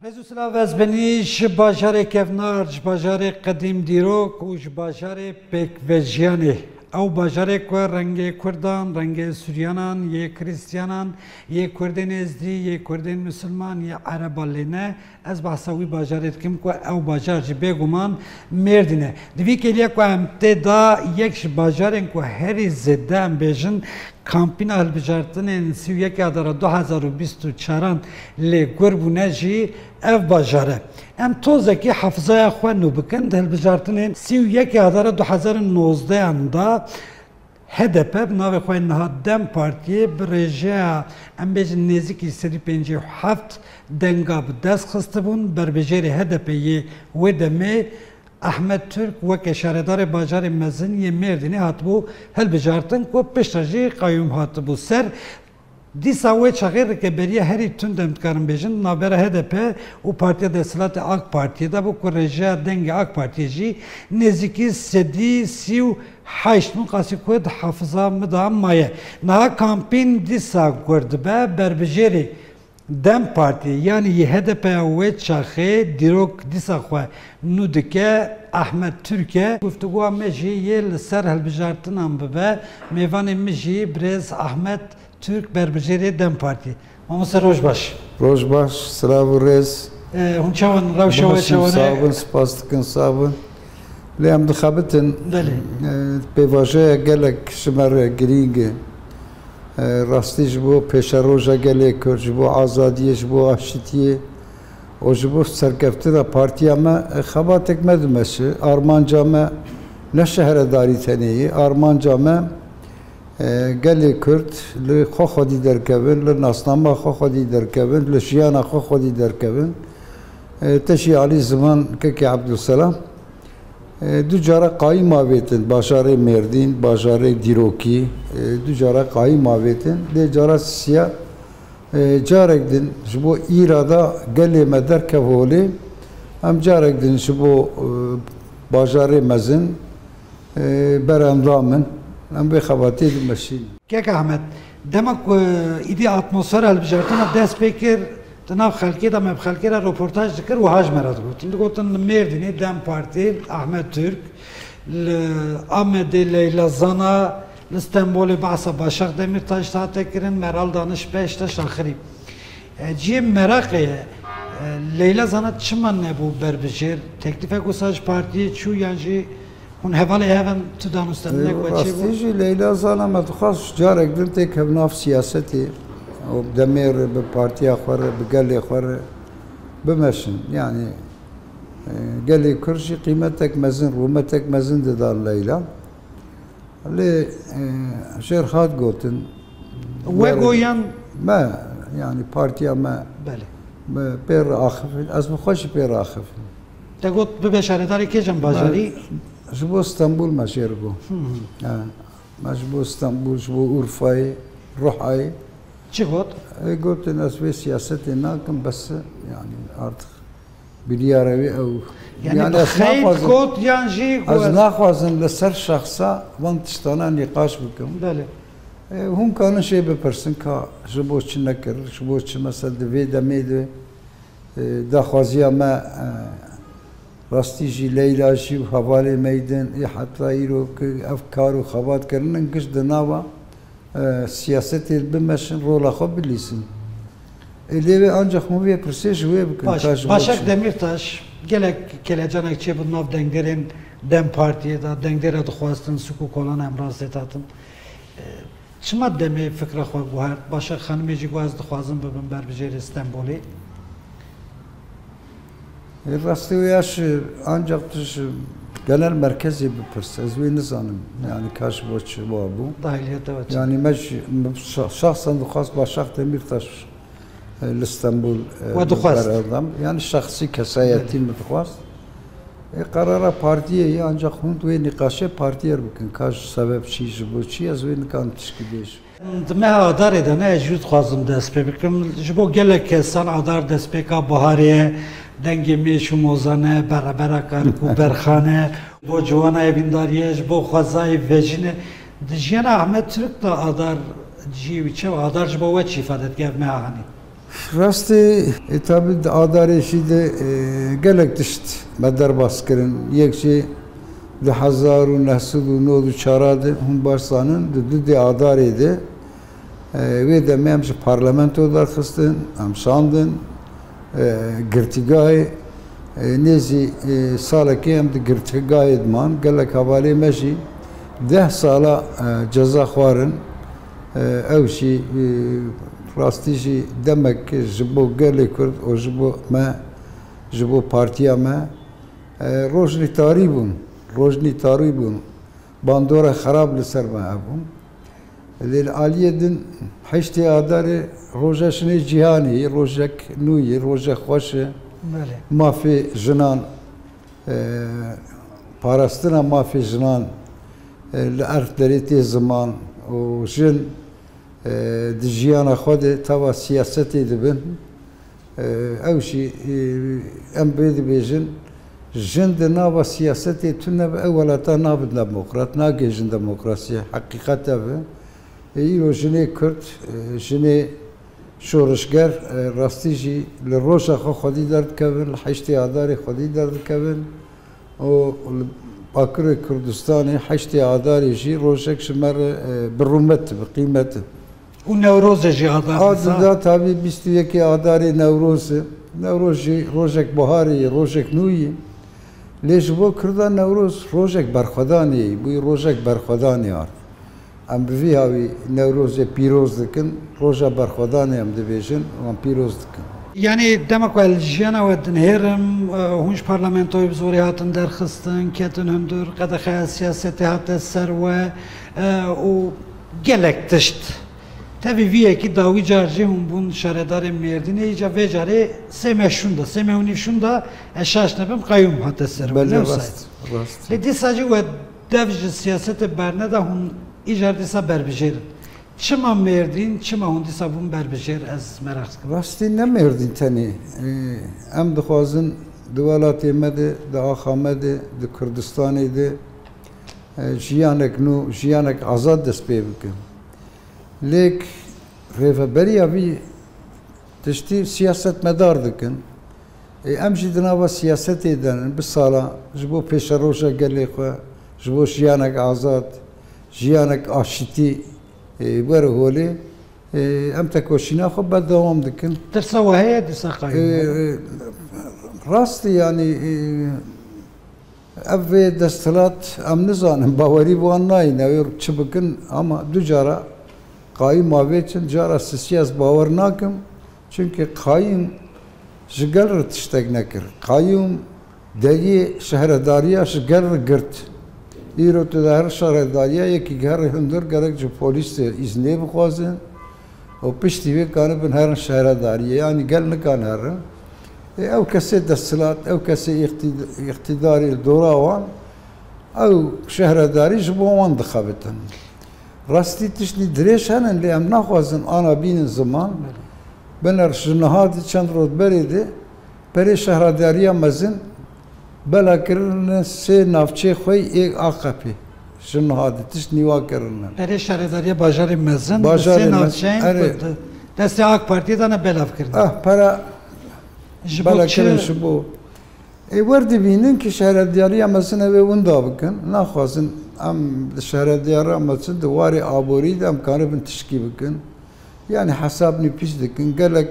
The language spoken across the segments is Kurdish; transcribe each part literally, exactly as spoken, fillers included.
Rêz û silav ez benî ji bajarê kevnar, ji bajarê qedîm dîrok û ji bajarê pêkvejiyanê. Ew bajarê ku rengê Kurdan, rengê Suryanan, yê Krîstiyanan, yê Kurdên Êzdî, yê Kurdên Misilman, yê Ereba lê ne. Ez behsa wî bajarê dikim ku ew bajar jî bêguman Mêrdîn e. Di vî kêliya ku em tê de yek ji bajarên ku herî zêde em bêjin kampîna hilbijartinên sî û yekê Adara du hezar û bîst û çaran lê gur bûne jî ev bajar e. Em tozekî hefizaya xwe nû bikin, di hilbijartinên sî û yekê Adara du hezar û nozdehan de H D P bi navê xwe niha DEM Partiyê bi rêjeya, em bêjin, nêzîkî sedî pêncî û heft denga bi dest xistibûn. Berbijêrê H D P yê wê demê Ahmet Türk weke şaredarê bajarê mezin yê Mêrdînê hatibû hilbijartin ku piştre jî qeyûm hatibû ser. Dîsa wê çaxê rikeberiya herî tund em dikarin bêjin navbera H D P û Partiya Desthilatê AK Partiyê de bû ku rêjeya dengê AK Partiyê jî nêzîkî sedî sî û heşt bûn, qasî ku di hafiza min de maye. Niha kampîn dîsa gur dibe, berbijêrê DEM Partiyê, yanî yê H D P ya wê çaxê dîrok dîsa xwe nû dike, Ahmet Türk e. Guftûgoya me jî yê li ser hilbijartinan bibe. Mêvanê min jî birêz Ahmet Türk, berbijêrê DEM Partiyê. Mamoste, roj baş. Roj baş, silav û rêz. E, hûn çawan, rewşa we çawan e? Sax bin, spas dikin, sax bin. Lê em dixebitin, belê, e, pêvajoya gelek ji me re girîng e. E, rastî ji bo pêşeroja gelê Kurd, ji bo azadiyê, ji bo aşitiyê û ji bo serkeftina partiya me, e, xebatek me dimeşe. Armanca me ne şehredarî tenê ye. Armanca me, e, gelê Kurd li xwe xwedî derkevin, li nasnama xwe xwedî derkevin, li jiyana xwe xwedî derkevin. E, te jî alî ziman kekê Ebdulselam. E, du cara qayîm avêtin, bajarê Mêrdîn, bajarê dîrokî, e, du cara qayîm avêtin. Lê cara sisiya, e, carek din ji bo îrada gelê me derkev holê, em carek din ji bo, e, bajarê mezin, e, berendam in. Em vê xebatê dimeşînin. Kek Ahmet, dema ku îdî atmosfera hilbijartina dest pê kir, di nav xelkê de me bi xelkê re roportaj dikir, wiha ji me re digotin. Digotin li Mêrdînê DEM Partî, Ahmet Türk, li Amedê Leyla Zana, li Stenbolê behsa Başak Demirtaş hate kirin, Meral Daniş Beştaş axirî. E, cihê meraqê ye. E, Leyla Zana çima nebû berbijêr? Teklîfek wisa ji partiyê çû yan jî hûn hevalê hev in, tu danûstendineke we çêbû? Rastî jî Leyla Zana me dixwest carek din têkevin nav siyasetê û bi demê re, bi partiya xwe re, bi gelê xwe re bimeşin. Yanî, e, gelê Kurd jî qîmetek mezin, rûmetek mezin didan Leyla. Lê, e, jêr hat gotin. We got yan? Me, yanî partiya me, belê, me pê re axifin, ez bi xwe jî pê re axifin. Te got bibe şaredarê kêjan bajarî? Me ji bo Stenbul me jêr got. Hı hı. He. Me ji bo Stenbul, ji bo Urfayê, Ruhayê. Çi got? E, gotin ez vê siyasetê nakim, bes, yanî artık Biryara wî ew. Yanî, yanî, bi ez xeyr naxwazim, got yan jî ez naxwazim li ser şexsa van tiştana nîqaş bikim. Belê. E, hûn kanin jê bipirsin ka ji bo çi nekir, ji bo çi mesela di vê demê de, e, daxwaziya me, e, rastî jî Leyla jî û hevalê me din, ê heta îro ku ev kar û xebat kirinin giş di nava e, siyasetê bimeşin, rola xwe bilîsin. Ê, lê wê ancak hûn vê pirsê ji wê bikin. Baş, ka ji bo Başak çi? Demîrtaş, gelek kelecanek çêbû nav dengdêrên DEM Partiyê de, dengdêra dixwastin, suk û kolan em rastê datin. E, çima demê fikra xwe guhert? Başak Xanimê jî got, ez dixwazim bibim berbijêrê Stenbolê. E, rastî wê ya ji, ancak tu ji genel merkezê bipirse, ez wê nizanim. Yani ka ji bo çi wa bû. Dahiliyete ve çi? Yani me jî, me şa-, şahsen dixwast Başak Demirtaş, e, li Stenbul, e, we dixwast, bererdam. Yani şahsî kesayetî, belê, min dixwast. E, karara partiyê ye, ancak hûn wê nîqaşê partiyê re bikin. Ka ji sebeb çi, ji bo çi, ez wê nikarim tişkî bêjim. Di meha Adarê de ne, ez jî dixwazim dest pê bikim. Ji bo gelek kesan Adar destpêka biharê ye, dengê mêş û mozan e, berebera karik û berxan e, bo ciwana evîndarî ye, ji bo xwezayê vejîn e. Di jiyana Ahmet Türk de Adar cihê wî çi ye? Adar ji bo we çi îfade dike ev meha hanî? Rastî, e, tabî di Adarê jî de, e, gelek tişt me derbas kirin. Yek jî di hezar û neh sed û nod û çar de hûn baş zanin, di dudê Adarê de, e, wê demê em ji parlamento derxistin, em şandin, e, girtîgahê, e, nêzî, e, salekê em di girtîgahê diman. Gelek hevalê me jî deh sala, e, ceza xwarin. E, ew jî, e, rastî jî demek ji bo gelê Kurd û ji bo me, ji bo partiya me, e, rojnî tarî bûn. Rojnî tarî bûn. Bandora xerab li ser me hebûn. Lê li aliyê din heştê Adarê roja jinê cîhanê ye, rojek nû ye, rojek xweş e. Belê. Mafê jinan, e, parastina mafê jinan, e, li erdderê tê ziman û jin, e, di jiyana xwe de teva siyasetê dibin. E, ew jî, e, em vê dibêjin, jin di nava siyasetê tune be, ew welata nabin demokrat, nagihêjin demokrasiyê. Heqîqet ev e. E, îro jinê Kurd, e, jinê şorişger, e, rastî jî li roja xwe xwedî derdikevin, li heştê Adarê xwedî derdikevin û li Bakurê Kurdistanê heştê Adarê jî rojek ji me re, e, bi rûmet, bi qîmet e. Û Newrozê jî Adar A dîsa. Dida tabî bîst û yekê Adarê Newroz e. Newroz jî rojek biharê ye, rojek nû ye. Lê ji bo Kurda Newroz rojek berxwedanê ye, bûyî rojek berxwedanê ard. Em bi vî hawî Newrozê pîroz dikin, roja berxwedanê em dibêjin, wan pîroz dikin. Yanî dema ku ez li jiyana we dinihêrim, e, hûn ji parlamentoyê bi zorê hatin derxistin, ketin hundir, qedexeya siyasetê hate ser we, e, û gelek tişt. Tevî vî yekî dawî car jî hûn bûn şaredarê Mêrdînê, îca vê carê sê meh şûnda, sê meh û nîv şûnda, ez şaş nebim, qeyûm hate ser we. Belê, ne wisa ye? Rast, rast. Lê dîsa jî we dev ji siyasetê berneda, hûn îcar dîsa berbijêr in. Çima Mêrdîn, çima hûn dîsa bûn berbijêr, ez meraq dikim. Rastî ne Mêrdîn tenê. Ee, em dixwazin di welatê me de, di axa me de, di Kurdistanê de, e, jiyanek nû, jiyanek azad dest pê bikin. Lêk rêveberiya vî tiştî siyasetmedar dikin. Ê, em jî di nava siyasetê de ne, bi sala ji bo pêşeroja gelê xwe, ji bo jiyanek azad, jiyanek aşitî, ê, were holê, ê, em tekoşîna xwe berdewam dikin. Tirsa we heye dîsa qayûm? Ê, ê, rast e, yanî, ê, Ev vê desthilat em nizanin, bawerî bi wan nayîne, ew ê çi bikin, ama du cara qayûma vê çin, cara sisiya ez bawer nakim. Çimkî qayûm ji gel re tiştek nekir. Qayûm deriyê şehredariya ji gel re girt. Îro tu diherî şehredariya, yekî diherî hundir, gerek ji polîsê îznê bixwazin. Û piştî wê kanibin herin şehredariyê, yanî gel nikan herin. Ê, ew kesê desthilat, ew kesê îqtîd-, îqtîdarê li dora wan, ew şehredarî ji bo wan dixebitin. Rastî tiştî dirêj henin, lê em naxwazin ana bînin ziman. Biner ji niha di çend rotberê de perê şehredariya mezin bela kirine sê navçeyê xwe yê A K P. Ji niha di tişt nîwa kirine. Perê şaredariya bajarê mezin, Bajarê sê mez-, navçeyên erê. Ku di destê A K Partiyê de ne belav kirine. Ah, pera Ji bo bela çi? Kirin ji bo. Ê, wer dibînin ki şehredariya mezin ev ê winda bikin. Naxwazin em di şehredariya mezin di warê aborî de em karibin tişkî bikin. Yani hesab nî pîs dikin. Gelek,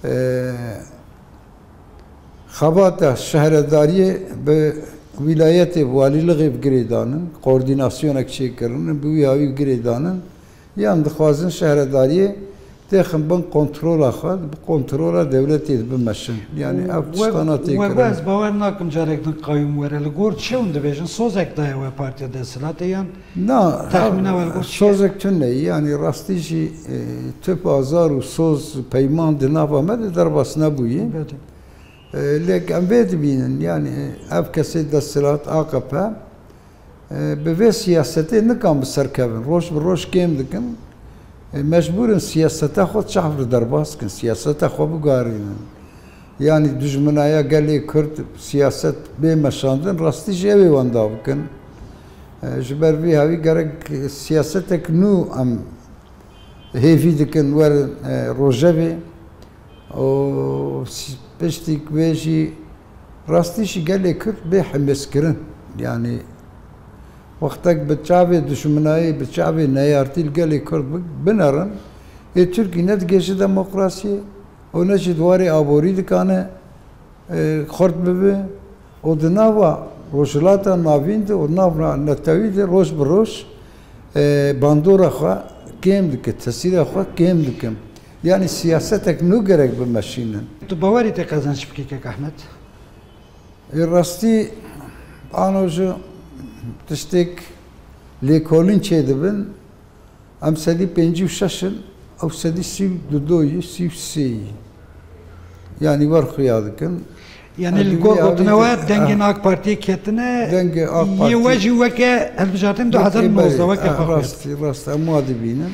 e, Xebata şehredariyê bi wîlayetê, bi walîlixê bi girêdanin, koordînasyonek çêkirinin, bi wî hawî bi girêdanin, yan dixwazin şehredariyê têxin bin kontrola xwe, bi kontrola dewletê dibimeşin. Yani ev tiştana têkirin. We ez bawer nakim carek din qayûm were. Li gor çi hûn dibêjin? Sozek daye we partiya desthilatê yan Na, Texmîna we li gor çi ye? Sozek tune ye, yanî rastî jî, e, tu bazar û soz peyman di nava me de derbas nebûye. Belê. E, lêk em vê dibînin, yanî ev kesê desthilat A K P, e, bi vê siyasetê nikan bi ser kevin, roj bi roj kêm dikin. E, mecbûr in siyaseta xwe çav re derbas kin, siyaseta xwe bigarînin. Yanî dijminaya gelê Kurd siyaset bê meşandin, rastî jî ew ê wenda bikin. E, ji ber vî hawî gerek siyasetek nû em hêvî dikin werin, e, rojevê. û si-, piştî wê jî rastî jî gelê Kurd bê hemêzkirin. Yanî wextek bi çavê duşminayî, bi çavê neyartî li gelê Kurd bi-, binerin, ê Tirkî ne digihêje demokrasiyê û ne jî di warê aborî dikane, e, xurt bibe û di nava Rojhilata Navîn de û nava netewî de roj bi roj, e, bandora xwe kêm dike, tesîra xwe kêm dikin. Yanî siyasetek nû gerek bimeşînin. Tu bawerî te qezenc bikî, kek Ehmed? Ê rastî, ano ji tiştek lêkolîn çêdibin, em sedî pêncî û şeş in, ew sedî sî û du doyî, sî û sê yî. Yanî wer xuya dikin. Yanî li gor gotina we dengên AK Partiyê ketine, dengê AK Partiyê, yê we jî weke hilbijartin du hezar û nozdeh weke xwe xuya. Rastî, rast, em wa dibînin.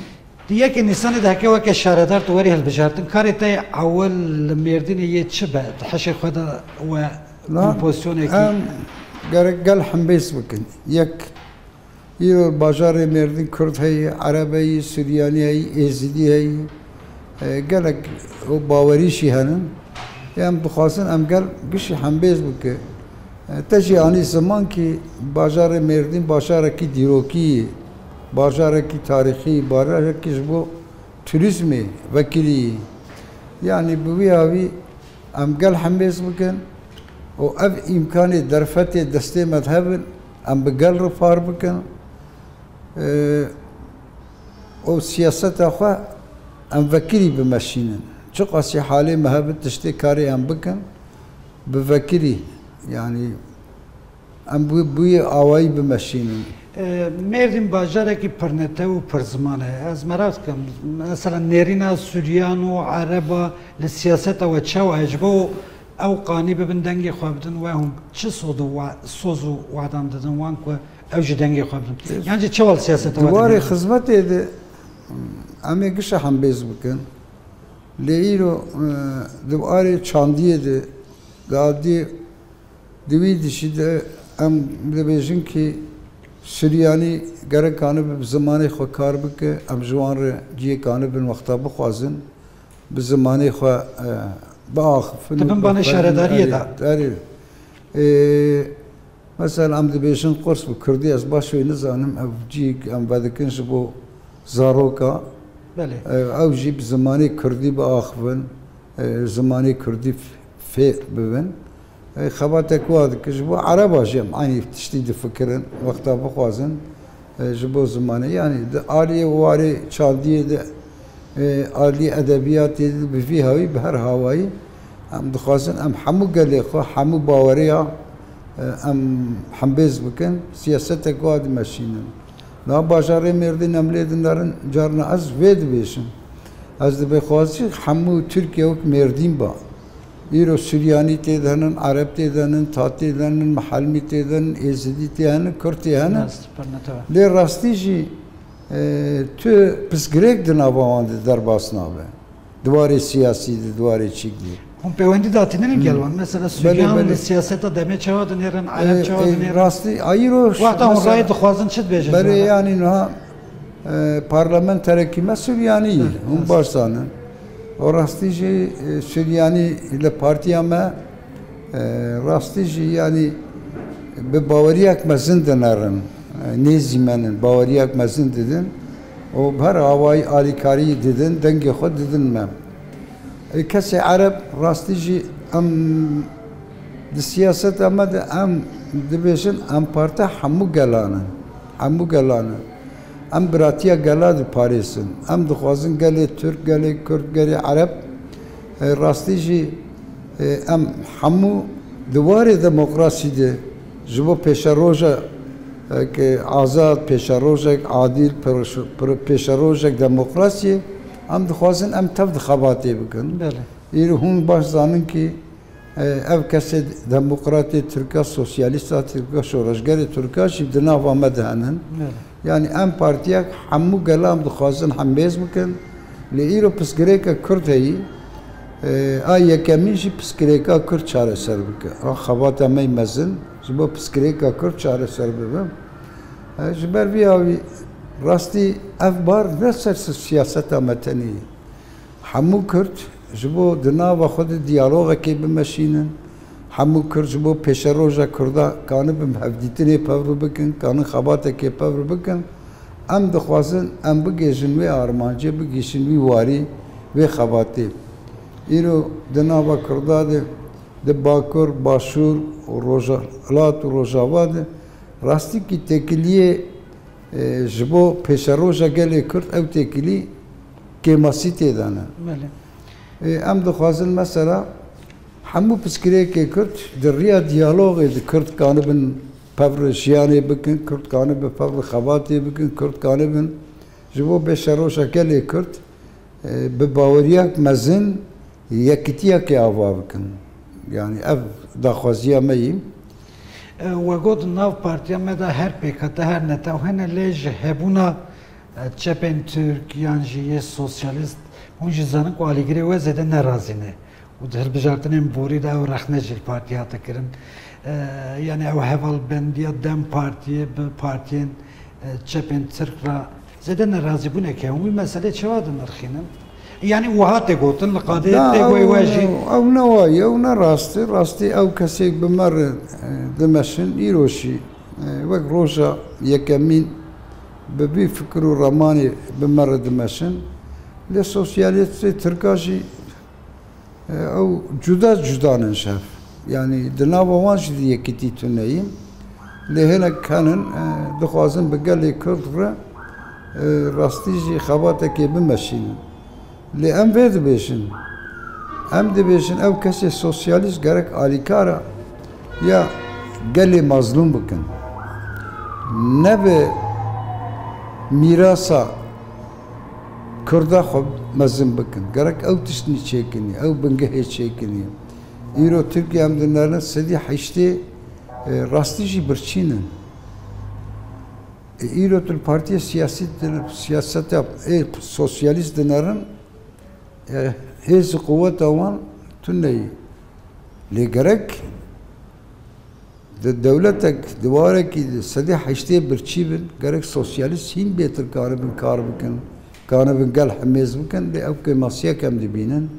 Di yekê Nîsanê de heke weke şaredar tu werî hilbijartin, karê te ewil li Mêrdînê yê çi be? Di hişê xwe de we kompozisyonekî. Em gerek gel hembêz bikin. Yek, îro bajarê Mêrdîn Kurd heye, Ereb heye, Suryanî heye, Êzidî heye. E, gelek û bawerî jî henin. Em dixwazin em gel gişî hembêz bike. E, te jî anî ziman kî bajarê Mêrdîn bajarekî dîrokî ye, bajarekî tarîxî, bajarekî ji bo turîzmê vekirî ye. Yanî bi wî hawî em gel hembêz bikin û ev îmkanê derfetê destê me de hebin, em bi gel re par bikin. E, û siyaseta xwe em vekirî bimeşînin. Çiqasî halê me hebe tiştê karê em bikin, bi vekirî, yanî em bi, bi wî awayî bimeşînin. E, Mêrdîn bajarekî pirnetew û pirziman e. Ez merak dikim, mesela nêrîna Suryan û Ereba li siyaseta we çawa ye? Ji bo ew qanî bibin dengê xwe bidin we, hûn çi soz û wa-, soz û wadan didin wan ku ew jî dengê xwe bidin? Yan jî çawa li siyaseta we didin? Di warê xizmetê de em ê gişa hembêz bikin. Lê îro, e, di warê çandiyê de, di adiyê, di wî dişî de em dibêjin kî Suryanî gerek anibe bi zimanê xwe kar bike, em ji wan re cihê anibe wexta bixwazin, bi zimanê xwe, e, biaxifin. Di bin banê şaredariyê de. Erê, erê. E, Mesela em dibêjin qurs bi kurdî, ez baş wê nizanim, ev cihek em vedikin ji bo zaroka. Belê. Ew, ew jî bi zimanê kurdî biaxivin, e, zimanê kurdî fê bibin. E, xebatek wa dike, ji bo ereba jî em eynî tiştî difikirin, wexta bixwazin, e, ji bo zimanê. Yanî di aliyê warê çandiyê de, e, aliyê edebiyatê de bi vî hawî, bi her hawayî em dixwazin em hemû gelê xwe, hemû baweriya, e, em hembêz bikin, siyasetek wa dimeşînin. Niha bajarê Mêrdîn em lê dinerin, carna ez vê dibêjim. Ez dibêxwazî hemû Tirkiye wek Mêrdîn ba. Îro Suryanî tê de henin, Ereb tê de henin, Tat tê de henin, Mihelmî tê de henin, Êzidî tê henin, Kurd tê henin. Rast, pir netewe. Lê rastî jî, e, tu pirsgirêk di nava wan de derbas nabe. Di warê siyasî de, di warê çîk de. Hûn pêwendî datînin gel wan? Belê, belê. Mesela Suryan li siyaseta demê çawa dinêrin, Ereb çawa dinêrin? E, e, rastî, ayîro. Wexta hûn rayê dixwazin çi dibêjin? Belê, yanî niha E, parlamenterekî me Suryanî ye, hûn baş zanin. Û rastî jî, e, Suryanî li partiya me, e, rastî jî, yanî bi baweriyek mezin dinerin, e, nêzî me nin, baweriyek mezin didin û bi her awayî alîkarî didin, dengê xwe didin me. E, kesê Ereb rastî jî em di siyaseta me de em dibêjin em parte hemû gelan in. Hemû gelan in. Em biratiya gela diparêzin. Em dixwazin gelê Tirk, gelê Kurd, gelê Ereb, e, rastî jî, e, em hemû di warê demokrasî de ji bo pêşeroja, e, ke azad, pêşerojek adîl, pêş-, pêşerojek demokrasiyê, em dixwazin em tev di xebatê bikin. Belê. Îro hûn baş zanin kî, e, ev kesê demokratê Tirka, sosyalîsta Tirka, şoreşgerê Tirka jî di nava me de henin. Belê. Yanî em partiyek hemû gela em dixwazin hembêz bikin. Lê îro pirsgirêka Kurd heyî, e, a yekemîn jî pirsgirêka Kurd çareser bike. A xebata me yê mezin ji bo pirsgirêka Kurd çareser bibe. E, ji ber vî hawî rastî ev bar ne ser siyaseta me tenê ye. Hemû Kurd, ji bo di nava xwe de diyalogekê bimeşînin, hemû Kurd ji bo pêşeroja Kurda kanibin hevdîtinê pevru bikin, kanin xebatekê pevru bikin, em dixwazin em bigihîjin wê armancê, bigihîjin wî warî, wê xebatê. Îro di nava Kurda de, di Bakur, Başûr û Rojhilat û Rojava de rastîkî têkiliyê, e, ji bo pêşeroja gelê Kurd ew têkilî kêmasî tê de ne. Belê. E, em dixwazin mesela hemû pirsgirêkê Kurd di riya diyalogê de Kurd kanibin pevre jiyanê bikin, Kurd kanibin pevre xebatê bikin, Kurd kanibin ji bo pêşeroja gelê Kurd e, bi baweriyak mezin yekitiyekê ava bikin. Yani ev daxwaziya me yî. E, we got nav partiya me de her pêkhate, her netew hene, lê ji hebûna, e, çepên Tirk yan jî yê sosyalîst, hûn jî zanin ku alîgirê we zêde nerazî ne. Û di hilbijartinên borî de ew rexne jî li partî hate kirin. E, yani ew hevalbendiya DEM Partiyê bi partiyên, e, çepên Tirk re zêde nerazîbûnek heye. Hûn wî meselê çawa dinirxînin? Yani wiha tê gotin, li qadê Na, tê ew, wê we jî. Ew ne wayî, ew ne rast e. Rastî ew kesê bi me re, e, dimeşin, îro jî, e, wek roja yekemîn bi vî fikir û remanê bi me re dimeşin. Lê sosyalîstê Tirka jî E, ew cuda cuda nin ji hev. Yanî di nava wan jî di yekîtî tune yî. Lê hinek henin, e, dixwazin bi gelê Kurd re, e, rastî jî xebatekê bimeşînin. Lê em vê dibêjin. Em dibêjin ew kesê sosyalîst gerek alîkara ya gelê mazlûm bikin. Ne bi mîrasa Kurda xwe mezin bikin. Gerek ew tiştnî çêkinî, ew bingehê çêkinî. Îro Tirkiye em dinerin sedî heştê, e, rastî jî birçî nin. E, îro tu li partiyê siyasî din, siyaseta ê sosyalîst dinerin, e, hêz û quweta wan tune yî. Lê gerek Di dewletek, di warekî di sedî heştê birçî bin, gerek sosyalîst hîn bêtir karibin kar bikin, karibin gel himêz bikin, lê ew kêmasiyek em dibînin.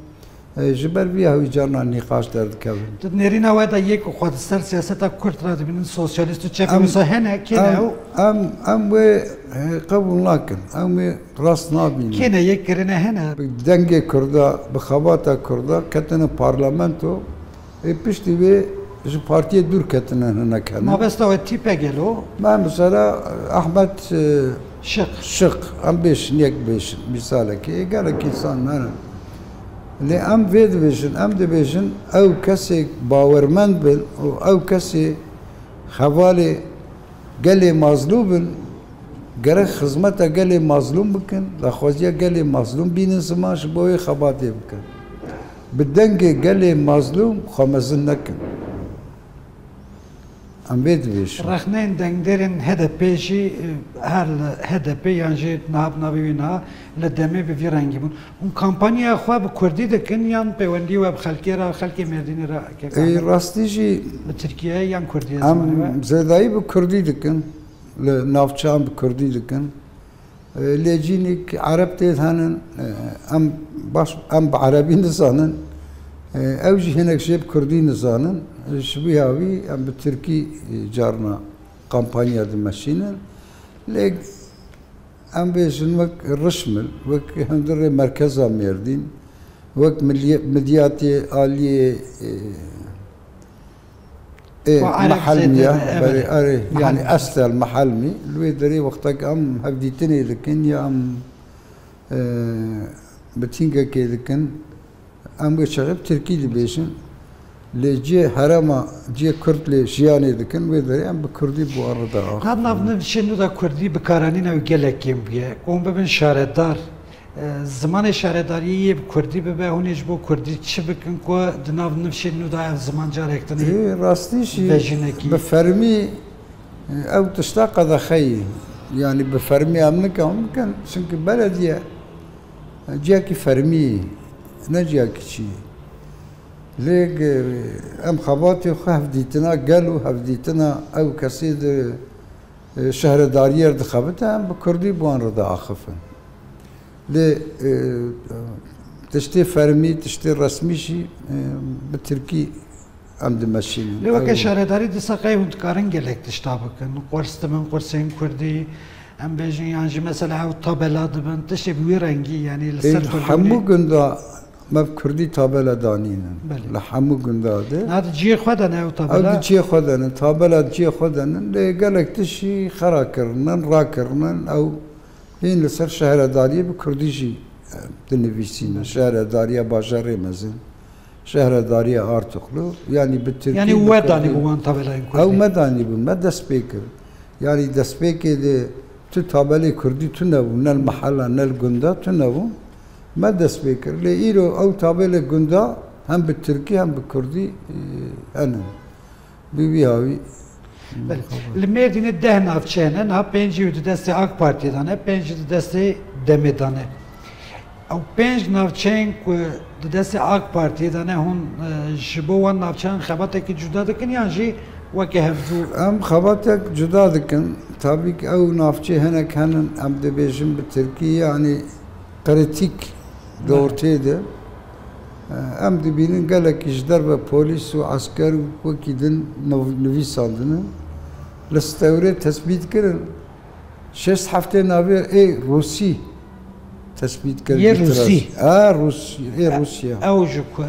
E, ji ber vî hewî carna nîqaş derdikevin. Di nêrîna we de yê ku xwe di ser siyaseta Kurd re dibînin, sosyalîst û çepî Em, wisa hene, kê ne em, ew? Em, em wê, e, qebûl nakin. Em wê rast nabînin. Kê ne yek kirine hene? Bi dengê Kurda, bi xebata Kurda ketine parlamento. Ê piştî wê ji partiyê dûr ketine hinek hene. Mabesta we tîpe gelo? Me mesela Ahmet, e, Şiq. Şiq, em bêjin, yek bêjin, mîsalekê, ê gelek însan hene. Lê em vê dibêjin, em dibêjin, ew kesê bawermend bin û ew kesê hevalê gelê mazlûm bin, gerek xizmeta gelê mazlûm bikin, daxwaziya gelê mazlûm bînin ziman ji bo wê xebatê bikin. Bi dengê gelê mazlûm xwe mezin nekin. Em vê dibêjin. Rexneyên dengdêrên H D P jî, e, her li H D P yan jî niha bi navê wî niha li demê bi vî rengî bûn. Hûn kampanyaya xwe bi kurdî dikin yan pêwendî we bi xelkê re, xelkê Mêrdînê re kek Ê, Ahmed? Rastî jî Bi tirkî ye yan kurdî ye zimanê we? Em zêdayî bi kurdî dikin. Li navçeyan bi kurdî dikin. E, lê cînîk ereb tê de henin, e, em baş, em bi erebî nizanin. E, ew jî hinek jê bi kurdî nizanin. E, ji vî hawî em bi tirkî, e, carna kampanya dimeşînin. Lê em bêjin wek Rişmil, wek hundirê merkeza Mêrdîn, wek miliyê-, Midyatê aliyê, e, Ê, Ku Ereb Mehelmî zêde ya, ne, evet. Berê, erê, Mehel- yani Estel Mehelmî, li wê derê wextek em hevdîtinê dikin ya em, e, mitîngekê dikin, em wê çaxê bi tirkî dibêjin. Lê cihê herema, cihê Kurd lê jiyanê dikin, wê derê em bi kurdî bi wan re de axivin. Nav navnivşên nû de kurdî bikaranîna wî gelek kêm bûye. Hûn bibin şaredar, E, zimanê şaredariyê yê bi kurdî bibe, hûn ê ji bo kurdî çi bikin ku di nav nifşên nû de ev ziman carek din Ê, rastî jî vejinekî? Bi fermî, e, ew tişta qedexeyî. Yanî bi fermî em nikan bikin, çimkî belediye, e, ciyekî fermî, ne ciyekî çî. Lê, e, em xebatê xwe hevdîtina gel û hevdîtina ew kesê di, e, şehredariyê re dixebite, em bi kurdî bi wan re diaxifin. Lê, e, Tiştê fermî, tiştê resmî jî, e, bi tirkî em dimeşînin. Lê weke Ew şaredarî dîsa qey hûn dikarin gelek tişta bikin? Qurs dibin, qursên kurdî, em bêjin, yan jî mesela ew tabela dibin, tiştê bi wî rengî, yanî li Ê, ser li kurdî hemû hûnê? Gunda me bi kurdî tabela danînin. Belê. Li hemû gunda de. Na di cihê xwe de ne ew Ew tabela? Di cihê xwe de ne, tabela di cihê xwe de ne. Lê gelek tişt jî xera kirinin, rakirinin, ew hîn li ser şehredariyê bi kurdî jî, e, dinivîsînin. Belê. Şehredariya Bajarê Mezin, Şehredariya Artuklu, yanî bi tirkî, Yanî bi we kurdî. Danîbû wan tabelayên kurdî? Ew me danîbûn, me dest pê kir. Yanî destpêkê de tu tabelê kurdî tune bû, ne li mehela, ne li gunda tune bû. Me dest pê kir. Lê îro ew tabelê gunda hem bi tirkî hem bi kurdî, e, henin. Bi wî hawî. Belê. Li Mêrdînê deh navçe hene, niha pêncî di destê AK Partiyê de ne, pêncî di destê DEMê de ne. Ew pênc navçeyên ku di destê AK Partiyê de ne, hûn, e, ji bo wan navçeyan xebatekî cuda dikin yan jî weke hevdû? Em xebatek cuda dikin. Tabî ki ew navçê hinek henin, em dibêjin bi tirkî, yanî kritik Belê. Di ortê de, e, em dibînin gelekî ji derve polîs û esker û wekî din niv-, nivîsandine. Li Stewrê tespît kirin. Şêst heftê navê ê Rûsî tespît kirin. Yê Rûsî? Ha, Rûs-, ê Rûsya. Ew ji ku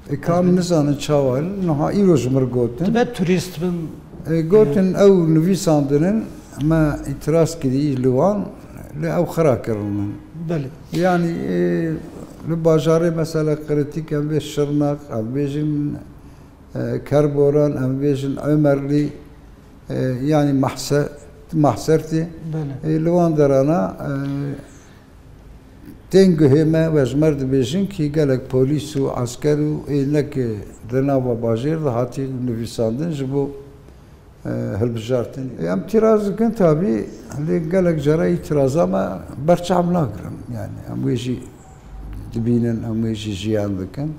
Ê, ka em nizanin çawa in, niha îro ji mir gotin. Dibe turîst bin. Ê, gotin ew nivîsandinin me îtiraz kirî li wan, lê ew xira kirinin. Belê. Yanî, ê, li bajarê mesela kritik em vê Şirnex, em bêjin, e, Kerboran, em bêjin Emerlî, e, yanî Mahse-, Mahsertê. Belê. Ê, li wan derana, e, Tên guhê me, we ji me re dibêjin kî gelek polîs û esker û ê ne ki di nava bajêr de hatî nivîsandin ji bo, e, hilbijartinê. Em îtiraz dikin tabî, lê gelek cara îtiraza me berçav nagirin. Yani em wê jî dibînin, em wê jî jiyan dikin.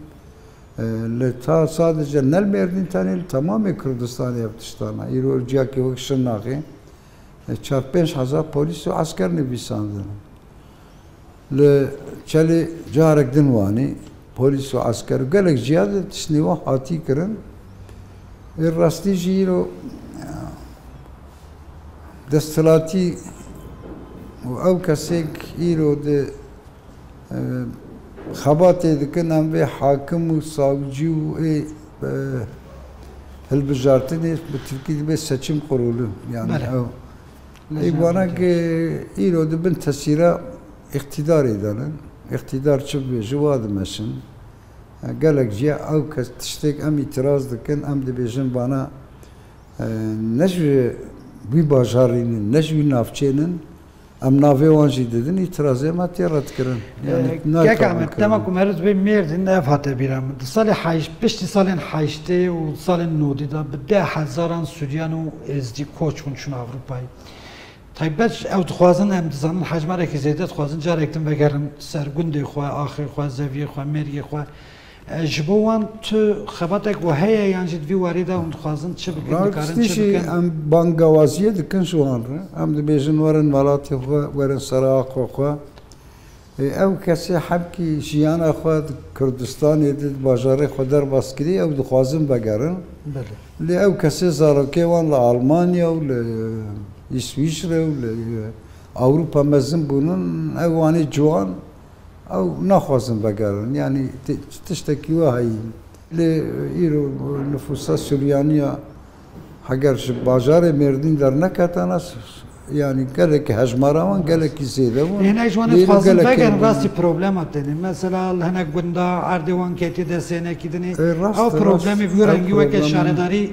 E, li ta sadece ne li Mêrdîn tenê, li temamê Kurdistanê ev tiştana. Îro ciyakê wek Şirnaxê, e, çar pênc hezar polîs û esker nivîsandin. Li Çelê carek din Wanê polîs û esker û gelek ciya de tiştê wan hatî kirin. Ê rastî jî îro, e, desthilatî û ew kesêk îro di, e, xebatê dikin, em vê hakim û savcî û ê, e, hilbijartinê bi tirkî dibê seçim kurulu. Yani Belê. Ew Lejna ê wana Merkez. Ke îro di bin tesîra îqtîdarê de ne. Îqtîdar çi bibêje wa dimeşin. Gelek jî ew kes tiştêk em îtiraz dikin, em dibêjin vana, e, ne ji wî bajarî nin, ne ji wî navçê nin, em navê wan jî didin, îtirazê me tê redkirin. Yani, E, nayê Kek kabul Ahmet, kirin. Dema ku meriv dibê Mêrdîn, ev hate bîra min. Di salê heyş-, piştî salên heştê û salên nodî de bi deh hezaran Suryan û Êzdî koç bûn çûn Ewropayê. Taybet ew dixwazin, em dizanin hejmarekî zêde dixwazin carek din vegerin ser gundê xwe, axê xwe, zeviyê xwe, mêrgê xwe. E, ji bo wan tu xebatek we heye yan jî di vî warî de hûn dixwazin çi bikin, dikarin Rastî çi jî bikin? Em bangawaziyê dikin ji wan re. Em dibêjin werin welatê xwe, werin ser axê xwe. Ê, ew kesê hebkî jiyana xwe di Kurdistanê de, di bajarê xwe derbas kirî, ew dixwazin vegerin. Belê. Lê ew kesê zarokê wan li Almanya û li Îswîçre û li Ewropa mezin bûnin, ew wanê ciwan, ew naxwazin vegerin. Yanî ti-, tiştekî we heyî. Lê îro nifûsa Suryaniya heger ji bajarê Mêrdîn derneketana, s-, yanî gelekî hejmara wan gelekî zêde bûn. Hênek ji wan Lê îro dixwazin gelekî vegerin, rastî problema tenê. Mesela li hinek gunda erdê wan ketiye destê hinekî dinê. E, rast Ew e, problemê rast. Bi wî Ew rengî weke problema şaredarî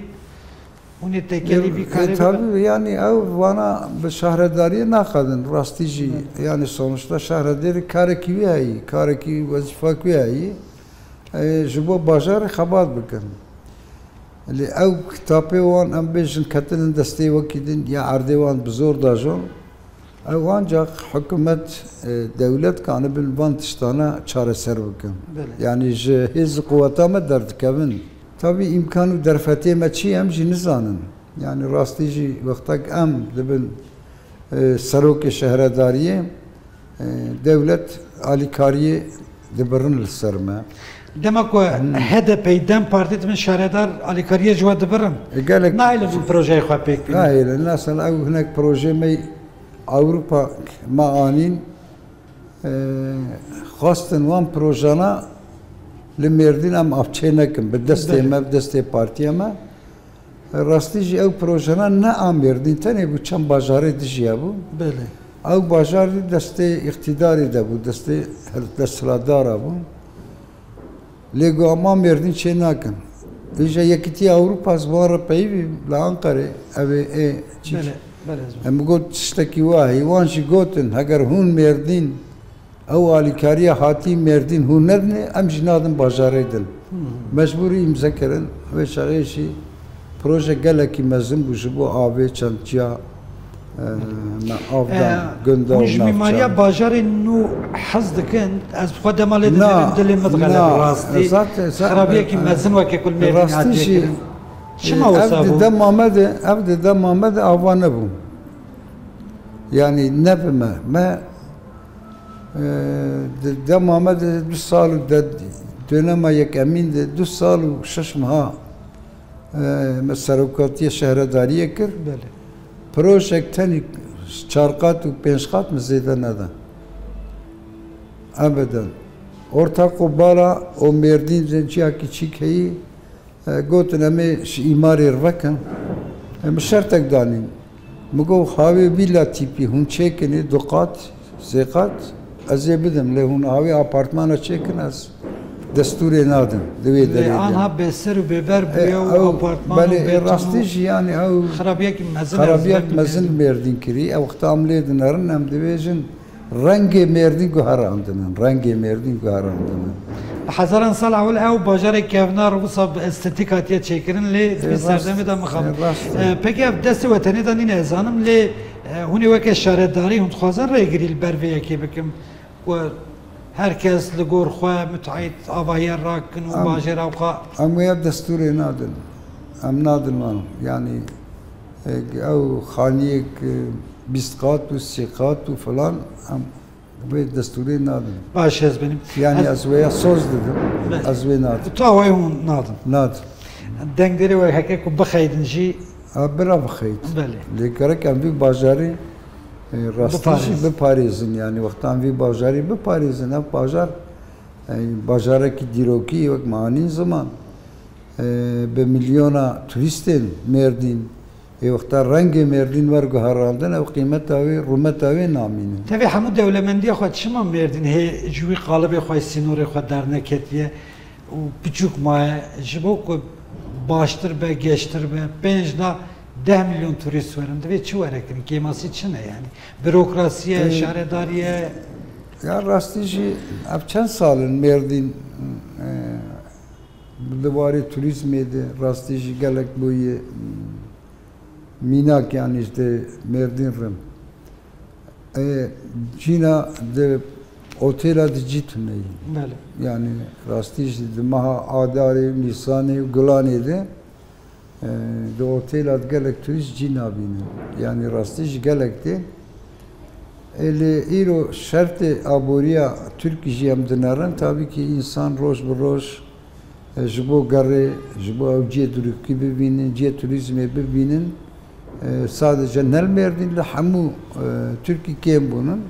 hûn ê tekelî E, vî e, karê bibe. Tabii, yani ew vana bi şahredariyê naxedin, rastî jî. Evet. Yani sonuçta şahredarî karekî wî heyî, karekî wezîfa wî heyî. E, ji bo bajarê xebat bikin. Lê ew kitapê wan, em bêjin, ketinin destê wekî din, ya erdê wan bi zor dajon. Ew ancak hikûmet, e, dewlet kanibin van tiştana çareser bikin. Belê. Yani ji hêz û quweta me derdikevin. Tabii îmkan û derfetê me çi ye, em jî nizanin. Yani rastî jî wextek em dibin, e, serokê şehredariyê, e, dewlet alîkariyê dibirin li ser me. Dema ku H D P, DEM Partî dibin şaredar, alîkariyê ji we dibirin. E, gelek Nahêlin hûn projeyê xwe pêk bînin. Nahêlin. Mesela ew hinek projeyê me Ewropa me anîn, e, xwestin wan projana li Mêrdîn em avçê nekin. Bi destê Belê. me, bi destê partiya me. Rastî jî ew projana ne a Mêrdîn tenê bû, çend bajarê dijî hebû. Belê. Ew bajar jî destê îqtîdarê de bû, destê hel-, desthilatdara bû. Lê got, em a Mêrdîn çê nakin. Îja Yekîtiya Ewropa ji wan re peyivî li Anqerê, ev ê, ê, çi Belê, belê, ez Em got tiştekî wa heye. Wan jî gotin, heger hûn Mêrdîn, ew alîkariya hatî Mêrdîn hûn nedinê, em jî nadin bajarê din. Mecbûrî îmze kirin. Wê çaxê jî proje gelekî mezin bû ji bo avê çend ciya, e, me av dan, E, gunda hûn û ji mîmariya navçeyan. bajarê nû hez dikin, ez bi xwe dema lê Na, dinêrim, dilê min dixelebî na, rastî. zaten, zaten, Xirabiyekî e, mezin weke ku li Mêrdînê rastî hatiye jî, kirin. Çima e, wisa ev di bû? dema me de, ev di dema me de ava nebû. Yanî ne bi me. Me, e, di dema me de du sal û de, dönema yekemîn de du sal û şeş meha, e, me serokatiye şehredariyê kir. Belê. Projek tenî çar qat û pênc qat min zêde neda. Ebeden. Orta Qubala û Mêrdîn de ciyakî çîk heyî, e, gotin, em ê ji îmarê re vekin. E, min şertek danîn. Min got, hawê vîla tîpî hûn çêkinê, du qat, sê qat, ez ê bidim. Lê hûn hawê apartmana çêkin, ez destûrê nadim. Di wê Lê derê de. anha bêser û bêber E, bûye û ew, apartman û belê, e, beton rastî û jî, yanî, ew xirabiyekî mezin ez xirabiyek vê mezin bibêjim. Mêrdîn kirî. Ew wexta em lê dinerin, em dibêjin, rengê Mêrdîn guherandin in, rengê Mêrdîn guherandin in. Bi hezaran sal ewil ew bajarê kevnar wisa bi estetîk hatiye çêkirin, lê di vî E, rast, serdemê de mixabin. e, rast e. E, pekî ev destê we tenê de nîne, ez zanim, lê, e, hûn ê weke şaredarî hûn dixwazin rêgirî li ber vê yekê bikin, ku her kes li gor xwe mutaît avahiye rakin û Em, bajêra xwe. em wê ev destûrê nadin. Em nadin wan. Yanî, e, ew xaniyek, e, bîst qat û sê qat û filan, em Vê destûrê nadin. Baş ez benim. Yani Ez ez wê ya soz didim. Belê. Ez wê nadim. Tu awayê hûn nadin. Nadin. Dengderê we heke ku bixeydin jî. Ha, bira bixeyt. Belê. Lê gerek em vî bajarî, e, rastî jî Biparêzin. biparêzin. Yani wextan vî bajarî biparêzin. Ev bajar, e, bajarekî dîrokî wek me anîn ziman. E, bi milyona turîstên Mêrdîn, Ê wexta rengê Mêrdîn werguherandin, ew qîmeta wê, rûmeta wê namînin. Tevî hemû dewlemendiya xwe çima Mêrdîn hê ji wî qalibê xwe, sînorê xwe derneketiye û piçûk maye, ji bo ku baştir be, geştir be, pênc na deh milyon turîst werin, divê çi were kirin? Kêmasî çi ne yani? Bürokrasiye, Ee, şaredarî ye? Ya rastî jî ev çend sal in Mêrdîn, e, di warê turîzmê de rastî jî gelek bûye, Mînak, yanî ji Mêrdîn re. E, cîna di otêla di cî tune yî. Belê. Yanî rastî jî di meha Adarê, Nîsanê û Gulanê de, e, di otêla di gelek turîst cî nabînin. Yanî rastî jî gelek tê. E, lê îro şertê aboriya Tirkî jî em dinerin, tabî kî însan roj bi roj E, ji bo gerê, ji bo ew cihê durûkî bibînin, cihê turîzmê bibînin, e, sadece ne li Mêrdîn, li hemû, e, Tirkî kêm bûnin.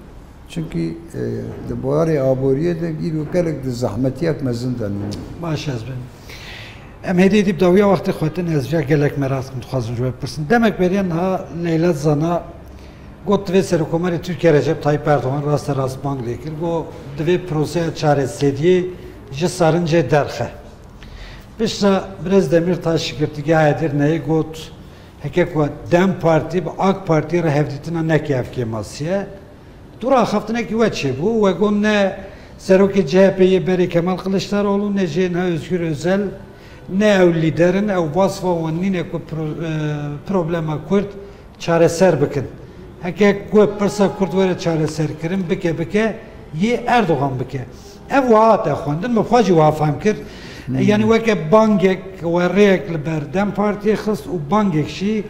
Çimkî, e, di buharê aboriyê de îro gelek di zehmetiyek mezin de ne. Baş ez bim. Em hêdî hêdî bi dawiya wextê xwe tine, ez viya gelek merak dikim, dixwazim ji we bipirsim. Demek beriya niha Leyla Zana Got, divê Serokkomarê Tirkiye Recep Tayyip Erdogan raste rast bang lê kir, got, divê proseya çareseriyê ji sarincê derxe. Piştre birêz Demîrtaş ji Girtîgeha Edirneyê got, heke ku DEM Partî bi AK Partî re hevdîtina neke, ev kêmasî ye. Dû re axaftinekî we çêbû, we got ne serokê C H P'ê yê berê Kemal Kılıçdaroğlu, ne jê niha Özgür Özel, ne ew lîder in, ew vasfa wan nîne ku pro-, e, problema Kurd çareser bikin. Heke ku pirsa Kurd were çareserkirin, bike bike, yê Erdogan bike. Ev wiha hate xwendin, min xwe jî wiha fehm kir. Hmm. Yanî weke bangek, werrêyek li ber DEM Partiyê xist û bangek jî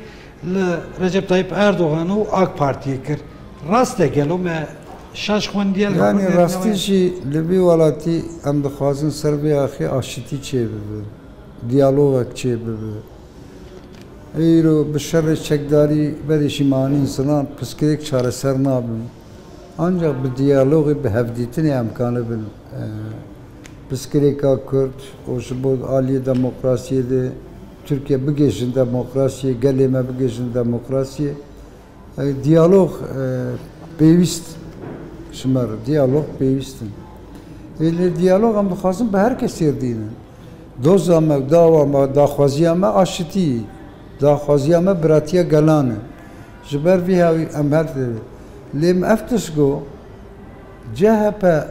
li Recep Tayyip Erdogan û AK Partiyê kir. Rast e gelo me Şaş xwendiye li Yanî xwendê rastî newê. Jî li vî welatî em dixwazin ser vê axê aşitî çêbibe, diyalogek çêbibe. Îro bi şerê çekdarî berê jî manîn zinan piskirêk çareser nabin. Ancak bi diyalogê, bi hevdîtinê em kanibin, e, piskirêka Kurd û ji bo aliyê demokrasiyê de Tirkiye bigihêjin demokrasiyê, gelê me bigihêjin demokrasiyê. E, diyalog, e, pêwîst ji me re, diyalog pêwîst in. Ê, lê diyalog em dixwazin bi her kesê re dînin. Doza me, dawa me, daxwaziya me aşitî, daxwaziya me biratiya gelan e. Ji ber vî hawî em her tê. Lê min ev tişt got, C H P,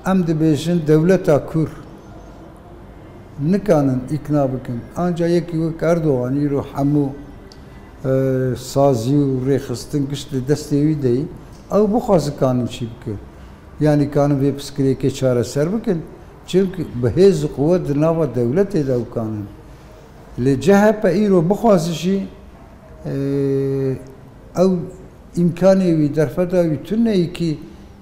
em dibêjin dewleta Kur nikanin îkna bikin. Anca yekî wek Erdogan îro hemû, e, sazî û rêxistin gişt li destê wî de yî, ew bixwaze kanin çî bike. Yanî kanin vê piskirêkê çareser bikin. Çimkî bi hêz û quwet di nava dewletê de ew kanin. Lê C H P îro bixwaze jî, e, ew îmkanê wî, derfeta wî tune ye kî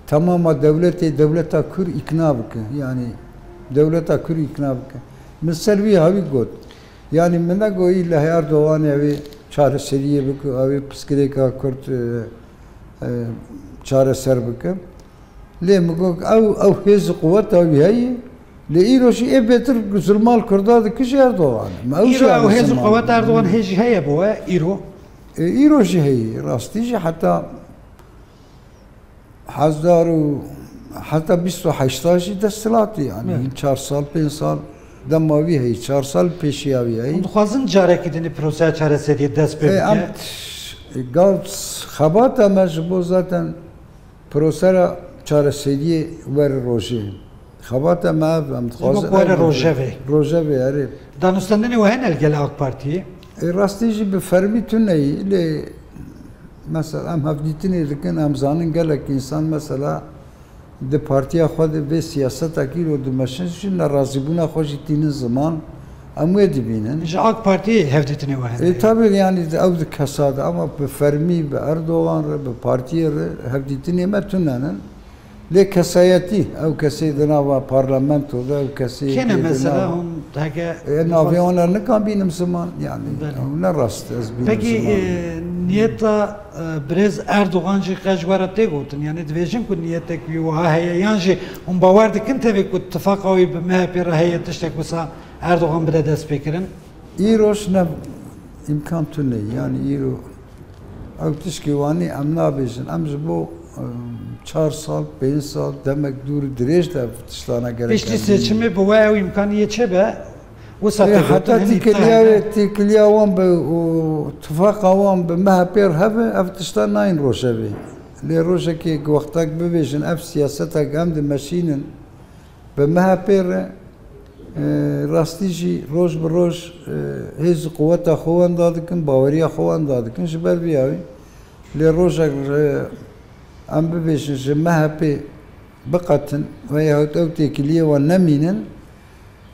temama dewletê, dewleta Kur îkna bike. Yanî dewleta Kur îkna bike. Min ser wî hawî got. Yanî min negot îlle hê Erdogan ew ê çareseriyê bike, ew ê piskirêka Kurd, e, e, çareser bike. Lê min got ew, ew hêz û quweta wî heye. Lê îro jî ê bêtir zulma li Kurda dike jî Erdogan e. Me ew jî Îro ew hêz û ziman. Qeweta Erdogan hê jî heye bo we îro? E, îro jî heye. Rastî jî heta hezar û heta bîst û heşta jî desthilatî, yani Evet. Çar sal, pênc sal dema wî heye, çar sal pêşiya wî heye. Hûn dixwazin carekî dinê proseya çareseriyê dest pê E, em bike? t-, gav xebata me ji bo zaten prosera çareseriyê were rojê. Xebata me ev, em dixwazin Ji bo ku were ev rojevê. Rojevê, erê. Danûstendinê we hene li gel AK Partiyê? E, rastî jî bi fermî tune yî, lê mesela em hevdîtinê dikin, em zanin gelek însan mesela di partiya xwe de vê siyasetekî îro dimeşin jî nerazîbûna xwe jî tînin ziman, em wê dibînin. Ji AK Partiyê hevdîtinê we hene? E, tabii yani ew di kesa de ama bi fermî, bi Erdogan re, bi partiyê re hevdîtinê me tune nin. Lê kesayetî, ew kesê di nava parlamento de, ew kesê Kê ne kê di mesela nav- hûn heke E, navê wan re nikan bînim ziman, yani Belê. Ew ne rast ez bînim Pekî, ziman. E, niyeta, e, birêz Erdogan jî qe ji we re tê gotin? Yani dibêjin ku niyetek wî wiha heye, yan jî hûn bawer dikin tevê ku tifaqa wî bi M H P re heye tiştek wisa Erdogan bide destpêkirin? Îroj ne îmkan tune, yani îro ew tişkî wanî em nabêjin. Em ji bo, em, çar sal, pênc sal, demek dûr û dirêj de ev tiştana gerek Piştî em seçimê bi we ew îmkaniyê çêbe, wisa Ê, têgotin heta hinî têkiliya tane. Wê, têkiliya wan be û tifaqa wan bi M H P re hebe, ev tişta nayên rojevê. Lê rojekê wextek bibêjin, ev siyasetek em dimeşînin, bi M H P re, e, rastî jî roj bi roj, e, hêz û quweta xwe wenda dikin, baweriya xwe wenda dikin. Ji ber vî yawî lê rojek re em bibêjin ji M H P biqetin veyahut ew têkiliyê wan nemînin,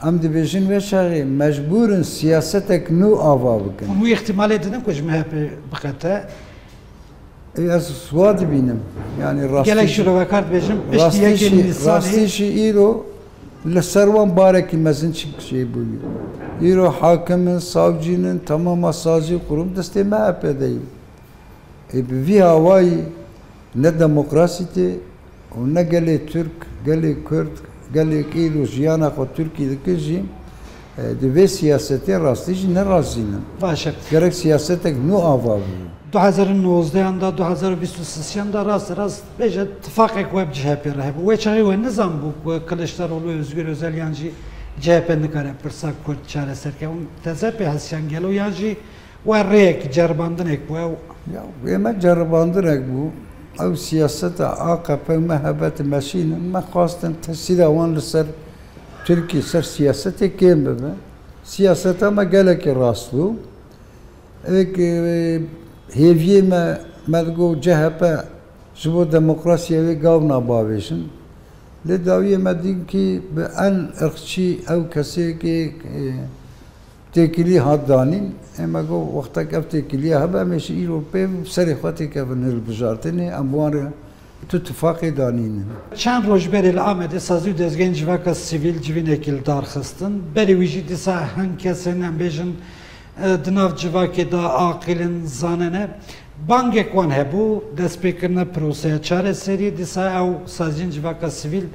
em dibêjin vê çaxê mecbûr in siyasetek nû ava bikin. Hûn wî îhtimalê didin ku ji M H P biqete? Ê, ez wa dibînim. Yani rastî Gelek jî, şîrovekar dibêjin, piştî rastî yekê jî, Nîsanê rastî jî îro li ser wan barekî mezin çi şey bûye. Îro hakim in, savcî nin, temama sazî û qurum destê M H P de ye. Ê, bi vî hawayî ne demokrasî tê û ne gelê Tirk, gelê Kurd, gelê îro jiyana xwe Tirkî dikin jî, e, di vê siyasetê rastî jî nerazî nin. Baş e. Gerek siyasetek nû ava bû. Du hezar û nozdehan de, du hezar û bîst û sêyan de rast rast bêje tifaqek we bi C H P re hebû. Wê çaxê we nizanbû ku Kiliçdaroglu, Özgür Özel yan jî C H P nikare pirsa Kurd çareser ke. Hûn teze pê hesiyan gelo yan jî we rêyek, ceribandinek bû ew? Ya, wê me ceribandinek bû. Ew siyaseta A K P û M H P dimeşînin. Me xwestin tesîra wan li ser Tirkî, ser siyasetê kêm bibe. Siyaseta me gelekî rast bû. Êk, e, hêviyê me, me digot C H P ji bo demokrasiyê wê gav nabavêjin. Lê dawiyê me dîn kî bi en irqçî ew kesê kê, e, têkilî hat danîn. Ê me got, wextek ev têkiliya hebe, em ê ji îro pê serê xwe têkevin hilbijartinê, em bi wan re Tu tifaqê danînin. Çend roj berê li Amedê sazî û dezgehên civaka sivîl civînekî li dar xistin. Berî wî jî dîsa hin kesên, em bêjin, e, di nav civakê de aqîl in, zane ne. Bangek wan hebû, destpêkirina proseya çareseriyê, dîsa ew saziyên civaka sivîl,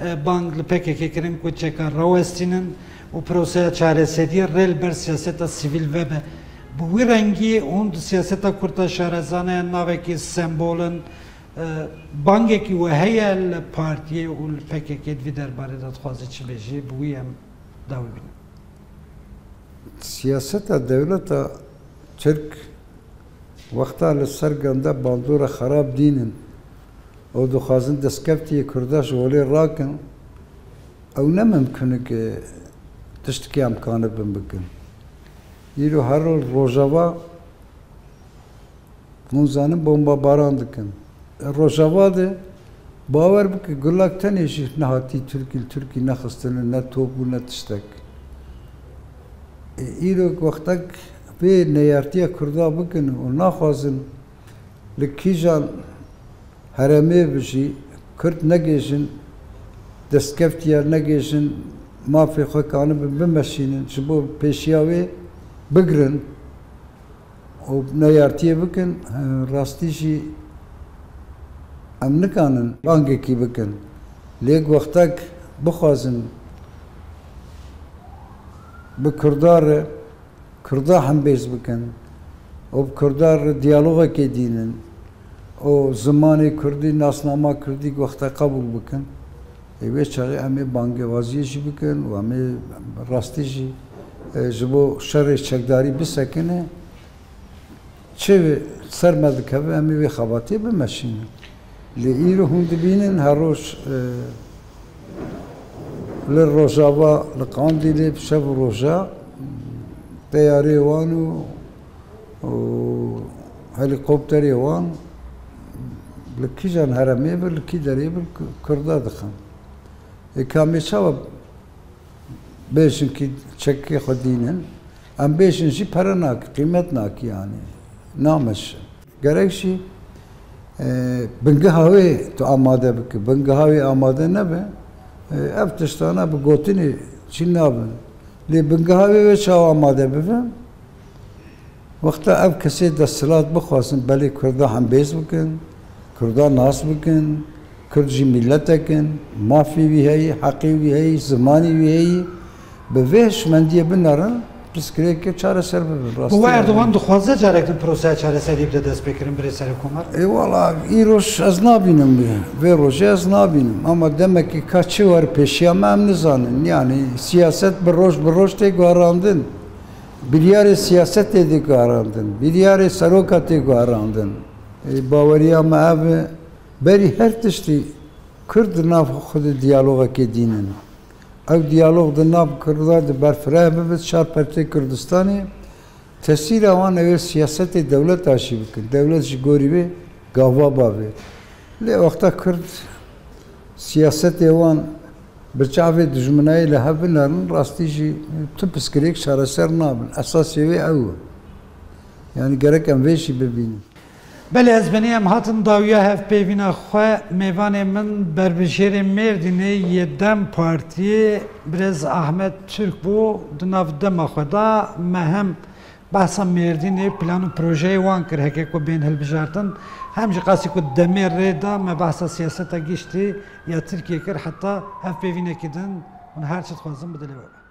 e, bang li P K K kirin ku çeka rawestînin û proseya çareseriyê rê li ber siyaseta sivîl vebe. Bi wî rengî hûn di siyaseta Kurd de şarezane navekî sembol in. E, bangekî we heye li partiyê û li P K K di vî derbarê de dixwaze çi bêjî, bi wî em dawî bînin. Siyaseta dewleta Tirk wexta li ser ganda bandora xerab dînin û dixwazin destkeftiyê Kurda ji holê rakin, ew ne mimkun e ku tiştekî em kanibin bikin. Îro her roj Rojava Hûn zanin bombabaran dikin. Rojava de bawer bike gulak tenê jî nehatî Tirkî li Tirkî nexistine, ne top û ne tiştek. E, îro wextek vê neyartiya Kurda bikin û naxwazin li kîjan herêmê bi jî Kurd negêjin, destkeftiya negêjin, mafê xwe kanibin bimeşînin, ji bo pêşiya wê bigirin. û neyartiyê bikin, e, rastî jî em nikanin bangekî bikin. Lê wextek bixwazin bi Kurda re, Kurda hembêz bikin û bi Kurda re diyalogekê dînin û zimanê Kurdî, nasnama Kurdî wextek qebûl bikin. Ê wê çaxê em ê bangewaziyê jî bikin û em ê rastî jî, e, ji bo şerê çekdarî bisekine. Çi ser me dikeve, em ê wê xebatê bimeşînin. Lê îro hûn dibînin her roj, e, li Rojava, li Qandîlê bi şev û roja teyarê wan û, û helîkopterê wan li kîjan herêmê bi, li kî derê bi Kurda dixin. Ê ka em ê çawa bêjin kî çekê xwe dînin, em bêjin jî pere nake, qîmet nake, yanî nameşe. Gerek jî, e, bingeha wê tu amade bike. Bingeha wê amade nebe, e, ev tiştana bi gotinê çî nabin. Lê bingeha wê wê çawa amade bibe? Wexta ev kesê desthilat bixwazin belê Kurda hembêz bikin, Kurda nas bikin, Kurd jî mîletek in, mafê wî heyî, heqê wî heyî, zimanê wî heyî, bi vê hişmendiyê binerin, pirsgirêkê çareser bibin. Bi we Erdogan dixwaze carek din proseya çareseriyê bide destpêkirin, birê Serokkomar? Ê wala, îroj ez nabînim, vê rojê ez nabînim. Ama demekî ka çi wer pêşiya me em nizanin. Yanî siyaset bi roj bi roj tê guherandin. Biryarê siyasetê dê guherandin, biryarê seroka tê guherandin. Ê, baweriya me ev e, berî her tiştî Kurd di nav xwe de diyalogekê dînin. Ew diyalog di nav Kurda de berfireh bibe, çar pertê Kurdistanê, tesîra wan ew ê siyasetê dewleta jî bikin. Dewlet ji gorî wê gava bavê. Lê wexta Kurd siyasetê wan bi çavê dijminayê li hev binerin, rastî jî tu pirsgirêk çareser nabin. Esasê wê ew e. Yanî gerek em vê jî bibînin. Belê, ez benî em hatin dawiya hevpeyvîna xwe. Mêvanê min berbijêrê Mêrdînê yê DEM Partiyê, birêz Ahmet Türk bû. Di nav dema xwe de me hem behsa Mêrdînê, plan û projeyê wan kir, heke ku bên hilbijartin, hem jî qasî ku demê rê da me behsa siyaseta giştî ya Tirkiyê kir, heta hevpeyvînekî din hûn her çi dixwazin bidilê we be.